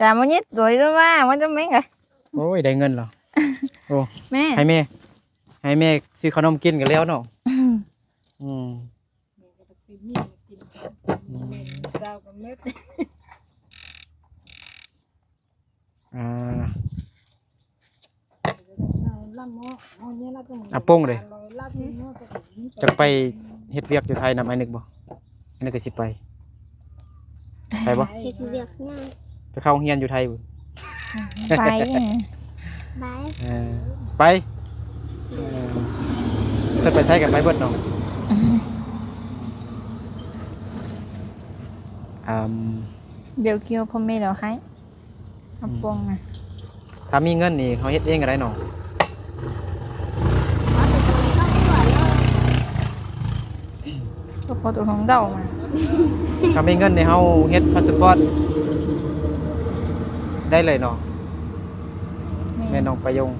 ຕາມມາຍິດໂດຍລະວ່າ ມັນຈະເມັງກະ ໂອ້ຍ ໄດ້ເງິນແລ້ວ. ໂອ້ ແມ່ ໃຫ້ແມ່ ໃຫ້ແມ່ຊື້ຂະໜົມກິນກະແລ້ວເນາະ. ອືມ ອືມ ແມ່ກະໄປຊື້ມີດມາກິນ ອືມ ແມ່ເຊົ້າກະເໝິດ. ອ່າ ອາປົງເດ້ ຈະໄປເຮັດວຽກຢູ່ໄທນຳອ້າຍນຶກບໍ່? ອ້າຍນຶກກະຊິໄປ ໄປບໍ່? ເຮັດວຽກຫຍັງ? ໄປເຂົ້າໂຮງຮຽນຢູ່ໄທພຸ້ນ. ໄປ ໄປ ເອີ ໄປ ເອີ ຊວນໄປໃສກະໄປເບິດເນາະ. ອາ ເບວຄິວພໍ່ແມ່ລາວໃຫ້ ອາປົງນະ ຖ້າມີເງິນນີ້ເຮົາເຮັດເອງກະໄດ້ເນາະ. ສະເພາະໂຕຂອງເກົ່າມາ ຖ້າມີເງິນນີ້ເຮົາເຮັດພາສປອດໄດ້ເລີຍເນາະ. ແມ່ນ ແມ່ນ້ອງປະຍົງ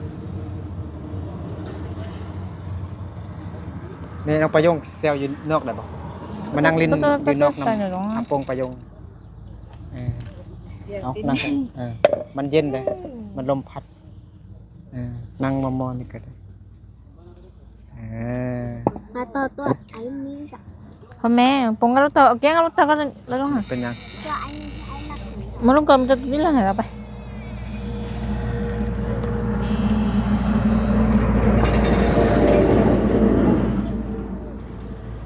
ແມ່ນ້ອງປະຍົງແຊວຢູ່ນອກໄດ້ບໍ່? ມານັ່ງຫຼິ້ນຢູ່ນອກນຳ ອາປົງປະຍົງ. ເອີ ເອົາ ນັ່ງ ເອີ ມັນເຢັນເດ້ ມັນລົມພັດ. ເອີ ນັ່ງມໍ່ໆນີ້ກະໄດ້. ເອີ ມາຕໍ່ຕົວໄອ້ນີ້ຊະ ພໍ່ແມ່ ປົງກະລົດຕໍ່ ເອົາແກງເອົາລົດຕໍ່ກະໄດ້ ລະລົງຫາ ເປັນຫຍັງ? ມາລົງກ່ອນ ມັນຈະນີ້ລະ ໃຫ້ລາວໄປ.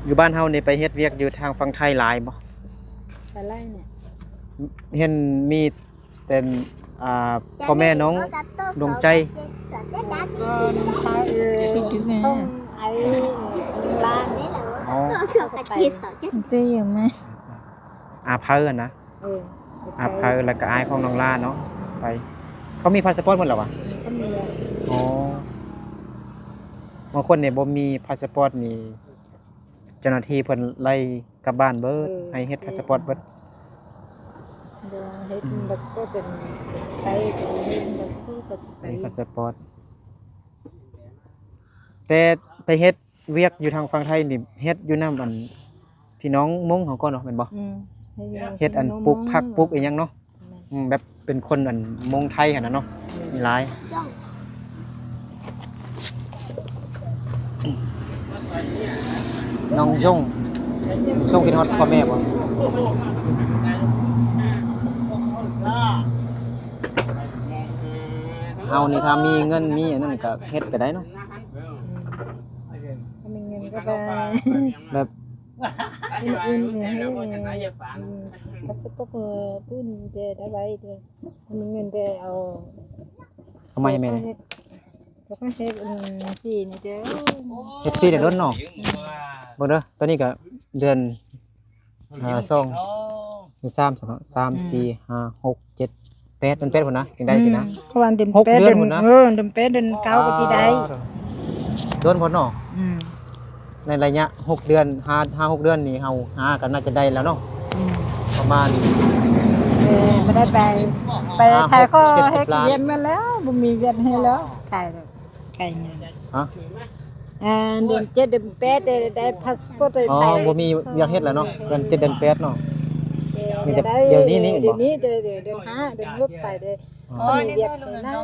ຢູ່ບ້ານເຮົານີ້ໄປເຮັດວຽກຢູ່ທາງຝັ່ງໄທຫຼາຍບໍ່? ຫຼາຍແຫຼະ ເຫັນມີ ເປັນ ອ່າ ພໍ່ແມ່ນ້ອງດວງໃຈ ອາເພີຫັ້ນນະ. ເອີ ອາເພີ ແລ້ວກະອ້າຍຂອງນ້ອງລາເນາະ ໄປ. ເຂົາມີພາສະປອດໝົດແລ້ວຫວາ? ອໍ ບາງຄົນນີ້ບໍ່ມີພາສະປອດນີ້ ເຈົ້າໜ້າທີ່ເພິ່ນໄລ່ກັບບ້ານເບິດ ເອີ ໃຫ້ເຮັດພາສະປອດເບິດ. ເຮັດພາສະປອດເປັນໄປ ເຮັດພາສະປອດກະໄປ ເຮັດພາສະປອດ. ແຕ່ໄປເຮັດວຽກຢູ່ທາງຝັ່ງໄທນີ້ ເຮັດຢູ່ນຳອັນ ພີ່ນ້ອງມົ້ງເຮົາກ່ອນເນາະ ແມ່ນບໍ່? ອືມ ເຮັດອັນປູກຜັກປູກອີ່ຫຍັງເນາະ. ແມ່ນ ອືມ ແບບເປັນຄົນອັນມົ້ງໄທຫັ້ນນະເນາະ ແມ່ນ ມີຫຼາຍ. ນ້ອງຢົງ ຢົງຄິດຮອດພໍ່ແມ່ບໍ່? ເຮົານີ້ຖ້າມີເງິນມີອັນນັ້ນກະເຮັດກະໄດ້ເນາະ. ອືມ ຖ້າມີເງິນກະໄປ ແບບ ອື່ນໆ ເອີ ພາສະປອດ ເອີ ປຸ້ນແຕ່ໄດ້ໄວເດີ ມີເງິນແຕ່ເອົາ ເອົາມາໃຫ້ແມ່ ເຮັດ ເຮັດ ອືມ ຟຣີນີ້ເດີ ເຮັດຟຣີໄດ້ດົນເນາະ. ອືມ ເບິ່ງເດີ ຕອນນີ້ກະເດືອນ ອ່າ ສອງ ເດືອນສາມ ສາມ ສີ່ ຫ້າ ຫົກ ເຈັດ ແປດ ເດືອນແປດພຸ້ນນະ ຈັ່ງໄດ້ຊີ້ນະ. ອືມ ເພາະວ່າເດືອນແປດ ເດືອນ ເດືອນ ເອີ ເດືອນແປດ ເດືອນເກົ້າກະຊິໄດ້ ດົນພຸ້ນເນາະ. ອືມ ໃນໄລຍະຫົກເດືອນ ຫ້າ ຫ້າຫົກເດືອນນີ້ ເຮົາຫາກະໜ້າຈະໄດ້ແລ້ວເນາະ. ອືມ ປະມານ ເອີ ບໍ່ໄດ້ໄປ ໄປຖ່າຍກໍເຮັດວຽກແມ່ນແລ້ວ ບໍ່ມີວຽກເຮັດແລ້ວ ຂາຍແລ້ວ ຂາຍງານ. ຮະ? ອ່າ ເດືອນເຈັດ ເດືອນແປດ ໄດ້ ໄດ້ພາສປອດໄດ້ ອໍ ໄປ ບໍ່ມີວຽກເຮັດແລ້ວເນາະ ເດືອນເຈັດ ເດືອນແປດເນາະ. ເອີ ມີແຕ່ ໄດ້ ດຽວນີ້ນີ້ ດຽວນີ້ ເດືອນ ເດືອນ ເດືອນຫ້າ ເດືອນຫົກໄປເດີ. ອໍ ບໍ່ມີວຽກເຮັດແລ້ວ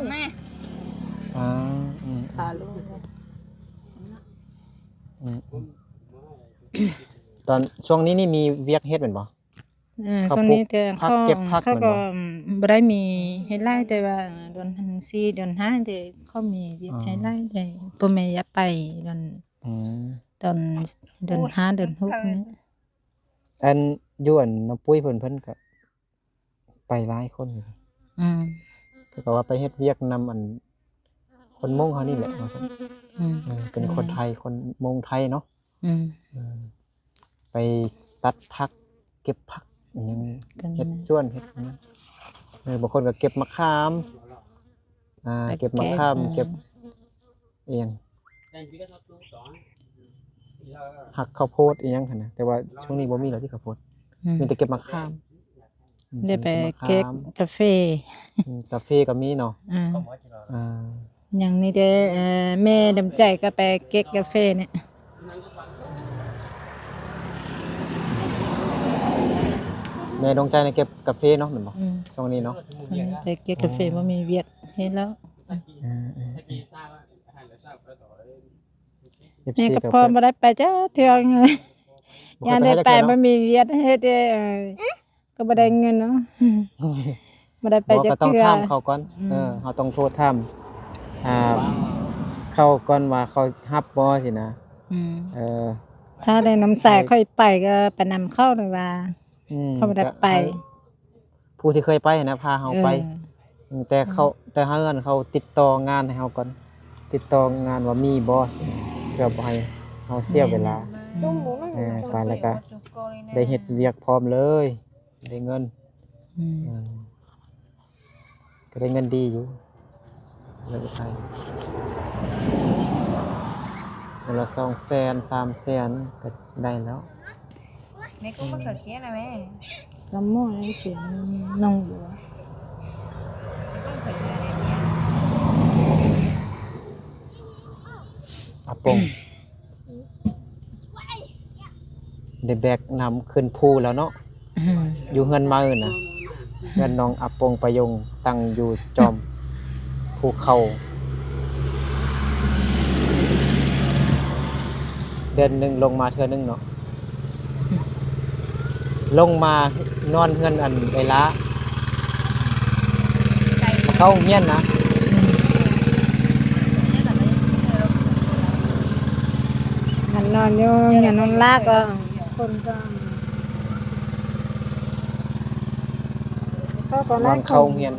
ອືມ ພາລູກ ອືມ ຕອນຊ່ວງນີ້ນີ້ມີວຽກເຮັດແມ່ນບໍ່? ເອີ ເຂົ້າ ຊ່ວງນີ້ແຕ່ ເຂົ້າ ເກັບຜັກ ເຂົາ ເກັບຜັກ ເຂົາກໍ ແມ່ນບໍ່? ບໍ່ໄດ້ມີເຮັດຫຼາຍ ແຕ່ວ່າເດືອນສີ່ ເດືອນຫ້າ ແຕ່ເຂົາມີວຽກ ອໍ ເຮັດຫຼາຍ ແຕ່ພໍ່ແມ່ຢາກໄປເດືອນ ອືມ ຕອນເດືອນຫ້າ ເດືອນຫົກນີ້. ອັນ ຢູ່ອັນນ້ອງປຸ້ຍເພິ່ນ ເພິ່ນກໍ ໄປຫຼາຍຄົນຢູ່. ອືມ ເຂົາກໍວ່າໄປເຮັດວຽກນຳອັນຄົນມົ້ງເຮົານີ້ແຫຼະ ວ່າຊັ້ນ. ອືມ ເອີ ເປັນຄົນໄທ ອືມ ຄົນມົ້ງໄທເນາະ. ອືມ ເອີ ໄປຕັດຜັກ ເກັບຜັກອີ່ຫຍັງ ເຮັດສວນ ເຮັດຫຍັງ. ເອີ ບາງຄົນກໍເກັບໝາກຂາມ ອ່າ ເກັບໝາກຂາມ ເກັບ ເກັບ ອືມ ອີ່ຫຍັງ ຜັກເຂົ້າໂພດອີ່ຫຍັງຫັ້ນນະ ແຕ່ວ່າຊ່ວງນີ້ບໍ່ມີແລ້ວຕິເຂົ້າໂພດ. ອືມ ມີແຕ່ເກັບໝາກຂາມ. ອືມ ໄດ້ໄປເກັບໝາກຂາມ ເກັບກາເຟ. ອືມ ກາເຟກໍມີເນາະ. ອືມ ອ່າ ຢ່າງນີ້ເດ້ ເອີ ແມ່ດຳໃຈກໍໄປເກັບກາເຟນີ້. ແມ່ດວງໃຈນີ້ເກັບກາເຟເນາະ ແມ່ນບໍ່? ອືມ ຊ່ວງນີ້ເນາະ ຊ່ວງນີ້ໄປເກັບກາເຟ ບໍ່ມີວຽກເຮັດແລ້ວ. ເອີໆໆ ເອັຟຊີ ແມ່ກັບ ກໍ ພໍ່ບໍ່ໄດ້ໄປຈັກເທື່ອ ບໍ່ ຢ້ານໄດ້ໄປ ບໍ່ມີວຽກເຮັດເດ້ ກໍບໍ່ໄດ້ເງິນເນາະ ບໍ່ໄດ້ໄປຈັກເທື່ອ ກໍຕ້ອງຖາມເຂົາກ່ອນ. ອືມ ເອີ ເຮົາຕ້ອງໂທຖາມ ອ່າ ເຂົາກ່ອນວ່າເຂົາຮັບບໍ່ຊີ້ນະ. ອືມ ເອີ ຖ້າໄດ້ນຳສາຍຂ້ອຍໄປກໍໄປນຳເຂົາ ຫຼືວ່າ ອືມ ເຂົາບໍ່ໄດ້ໄປ ກໍໃຫ້ຜູ້ທີ່ເຄີຍໄປຫັ້ນນະພາເຮົາໄປ. ເອີ ອືມ ແຕ່ເຂົາ ອືມ ແຕ່ເຮືອນເຂົາຕິດຕໍ່ງານໃຫ້ເຮົາກ່ອນ ຕິດຕໍ່ງານວ່າມີບໍ່ ເພື່ອບໍ່ໃຫ້ເຮົາເສຍເວລາ. ແມ່ນ ອືມ ເອີ ໄປແລ້ວກໍໄດ້ເຮັດວຽກພ້ອມເລີຍ ໄດ້ເງິນ. ອືມ ເອີ ກໍໄດ້ເງິນດີຢູ່ ເລີຍໄປ ມື້ລະສອງແສນ ສາມແສນ ກໍໄດ້ແລ້ວ. ແມ່ກຸ້ມມະເຂືອກຽນນະແມ່ ລຳໝໍ້ໃຫ້ສຽງນ້ອງຢູ່ ອາປົງ ໄດ້ແບກນ້ຳຂຶ້ນພູແລ້ວເນາະ. ອືມ ຢູ່ເຮືອນໃໝ່ນະ ເຮືອນນ້ອງອາປົງປະຍົງ ຕັ້ງຢູ່ຈອມພູເຂົາ ເດືອນໜຶ່ງລົງມາເທື່ອໜຶ່ງເນາະ. ລົງມານອນເຮືອນອັນເວລາ ມາເຂົ້າໂຮງຮຽນນະ ມັນນອນຢູ່ເຮືອນນ້ອງລາກໍ ຄົນກໍ ເຂົາກໍນອນເຂົ້າໂຮງຮຽນ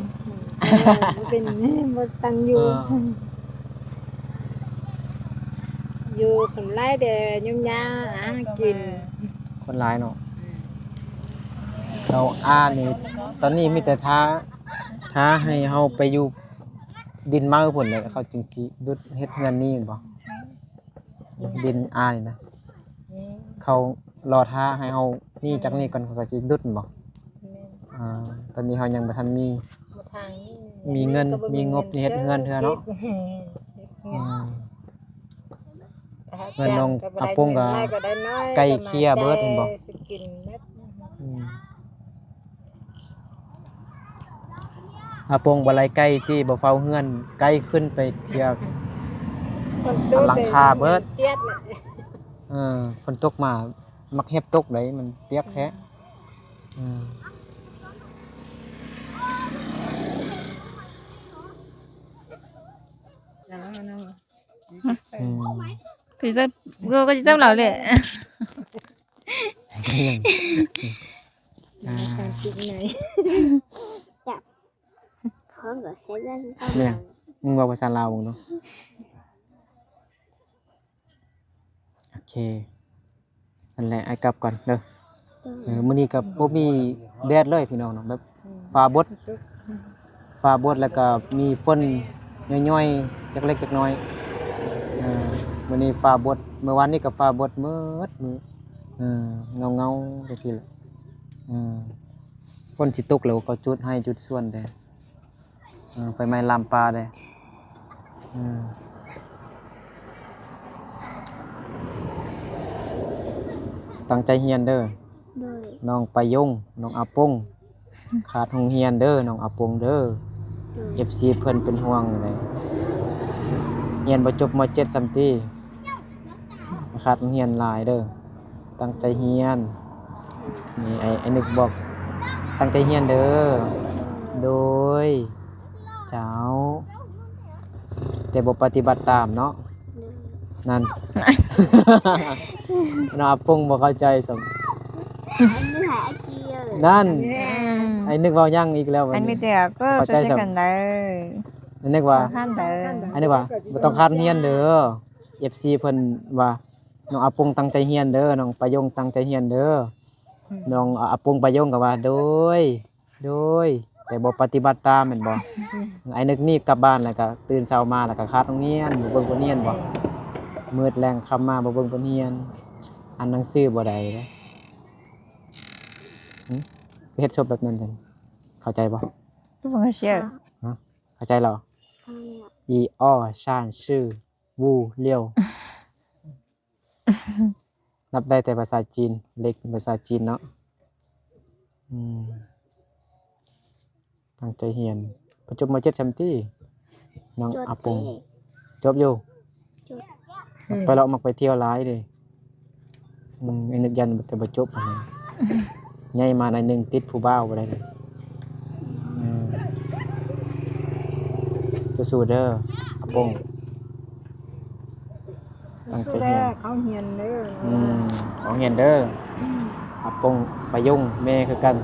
ເອີ ບໍ່ເປັນ ບໍ່ສັງຢູ່ ເອີ ຢູ່ຄົນຫຼາຍແດ່ ຫຍຸ້ງຍາກຫາກິນ ຄົນຫຼາຍເນາະ. ອືມ ເຂົາອານີ້ ຕອນນີ້ມີແຕ່ຖ້າ ຖ້າໃຫ້ເຮົາໄປຢູ່ດິນເມົາພຸ້ນແຫຼະ ເຂົາຈຶ່ງຊິດຸດເຮັດເຮືອນນີ້ແມ່ນບໍ່? ດິນອານີ້ນະ ອືມ ເຂົາລໍຖ້າໃຫ້ເຮົານີ້ ອືມ ຈາກນີ້ກ່ອນ ເຂົາກໍຊິດຸດແມ່ນບໍ່? ແມ່ນ ອ່າ ຕອນນີ້ເຮົາຍັງບໍ່ທັນມີ ບໍ່ທັນມີ ມີເງິນ ມີງົບເຮັດເຮືອນເທື່ອເນາະ. ອືມ ເງິນນ້ອງອາປົງກໍໃກ້ເຄຍເບິດແມ່ນບໍ່? ອືມ ອາປົງບໍ່ໄດ້ໄກ່ຕິ ບໍ່ເຝົ້າເຮືອນ ໄກ່ຂຶ້ນໄປເທື່ອ ຝົນຕົກ ຫຼັງຄາເບິດ ປຽກນະ. ເອີ ຝົນຕົກມາ ໝາກເຫັບຕົກໃດ໋ ມັນປຽກແທ້. ອືມ ເອີ ອືມ ຄືຈະ ກໍ ກໍຈະຈຳລາວແຫຼະ. ອ່າ ພາສາອັງກິດໄງ ຈັບ ພ້ອມກັບໃຊ້ແວ່ນ ແມ່ນ ເຂົ້າມາ ມຶງເວົ້າພາສາລາວເບິ່ງດູ. ໂອເຄ ນັ້ນແຫຼະ ອ້າຍກັບກ່ອນເດີ. ເອີ ມື້ນີ້ກໍບໍ່ມີແດດເລີຍພີ່ນ້ອງເນາະ ແບບ ອືມ ຟ້າບົດ ຝົນຕົກ ຟ້າບົດ ແລ້ວກໍມີຝົນຍ້ອຍໆ ຈັກເລັກຈັກນ້ອຍ. ເອີ ມື້ນີ້ຟ້າບົດ ມື້ວານນີ້ກໍຟ້າບົດໝົດມື້ ເອີ ເງົາໆ ຈັ່ງຊີ້ແຫຼະ. ເອີ ຝົນຊິຕົກແລ້ວ ກໍຈູດໄຮ່ຈູດສວນແດ່. ເອີ ໄຟໄໝ້ລາມປ່າເດ້. ເອີ ຕັ້ງໃຈຮຽນເດີ ໂດຍ ນ້ອງປາຍົງ ນ້ອງອາປົງ ຂາດໂຮງຮຽນເດີ ນ້ອງອາປົງເດີ. ໂດຍ ເອັຟຊີເພິ່ນເປັນຫ່ວງເດ້ ຮຽນບໍ່ຈົບ ມໍເຈັດ ຊ້ຳຕິ. ຂາດໂຮງຮຽນຫຼາຍເດີ ຕັ້ງໃຈຮຽນ. ນີ້ ໄອ້ ໄອ້ນຶກບອກ ຕັ້ງໃຈຮຽນເດີ. ໂດຍ ເຈົ້າ ແຕ່ບໍ່ປະຕິບັດຕາມເນາະ. ໂດຍ ນັ້ນ ນ້ອງອາປົງບໍ່ເຂົ້າໃຈຊ້ຳ. ນັ້ນ ອືມ ໄອ້ນຶກເວົ້າຫຍັງອີກແລ້ວບັດນີ້ ອັນນີ້ແຕ່ກໍເຂົ້າໃຈຊ້ຳ. ໄອ້ນຶກວ່າ ໄອ້ນຶກວ່າ ບໍ່ຕ້ອງຂາດຮຽນເດີ. ເອັຟຊີເພິ່ນວ່າ ນ້ອງອາປົງຕັ້ງໃຈຮຽນເດີ ນ້ອງປາຍົງຕັ້ງໃຈຮຽນເດີ. ອືມ ນ້ອງອາປົງປາຍົງກໍວ່າ ໂດຍ ໂດຍ ແຕ່ບໍ່ປະຕິບັດຕາມແມ່ນບໍ່? ອືມ ໄອ້ນຶກນີ້ກັບບ້ານແລ້ວກໍຕື່ນເຊົ້າມາແລ້ວກໍຂາດໂຮງຮຽນ ບໍ່ເບິ່ງບົດຮຽນບໍ່? ເອີ ມືດແລງຄ່ຳມາບໍ່ເບິ່ງບົດຮຽນ ອ່ານໜັງສືບໍ່ໄດ້ເດ້. ຫຶ ເຮັດສົບແບບນັ້ນຈັ່ງ ເຂົ້າໃຈບໍ່? ຄືບໍ່ເຂົ້າໃຈ ຮະ? ເຂົ້າໃຈແລ້ວ? ເຂົ້າແລ້ວ. 一二三四五六 ນັບໄດ້ແຕ່ພາສາຈີນ ເລກເປັນພາສາຈີນເນາະ. ອືມ ຕັ້ງໃຈຮຽນ. ໄປຈົບ ມ.ເຈັດ ຊຳຕິ ນ້ອງອາປົງ? ຈົບຢູ່. ໄປເລາະມັກໄປທ່ຽວຫຼາຍເດ້. ອືມ ໄອ້ນຶກຢັນແຕ່ບໍ່ຈົບຫັ້ນນະ ໃຫຍ່ມາໜ້ອຍໜຶ່ງຕິດຜູ້ບ່າວບໍ່ໄດ້ເລີຍ. ເອີ ສູ້ໆເດີອາປົງ. ຕັ້ງໃຈຮຽນ ເຂົາຮຽນເດີ. ອືມ ເຂົາຮຽນເດີ. ອາປົງປະຍຸງແມ່ຄືກັນ.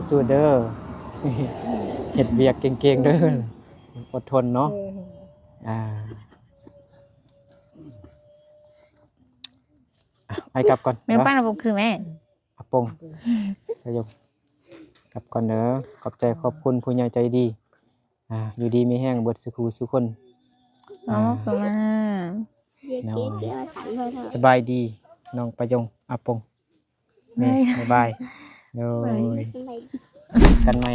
ສູ້ໆເດີ ເຮັດວຽກເກັ່ງໆເດີ. ອົດທົນເນາະ. ເອີ ອ່າ ອ່ະ ໄອ້ກັບກ່ອນ. ແມ່ນ ເນາະ ປ້ານະບົງຄືແມ່ ອາປົງ ປະຍຸງ ກັບກ່ອນເດີ. ຂອບໃຈຂອບຄຸນຜູ້ໃຫຍ່ໃຈດີ. ອ່າ ຢູ່ດີມີແຮງເບິດສູ່ຄູ່ສູ່ຄົນ. ເອົາ ອ່າ ເຂົ້າມາ. ໂດຍ ສະບາຍດີນ້ອງປະຍົງ ອາປົງ ແມ່ ບາຍບາຍ. ໂດຍ ກັນໃໝ່.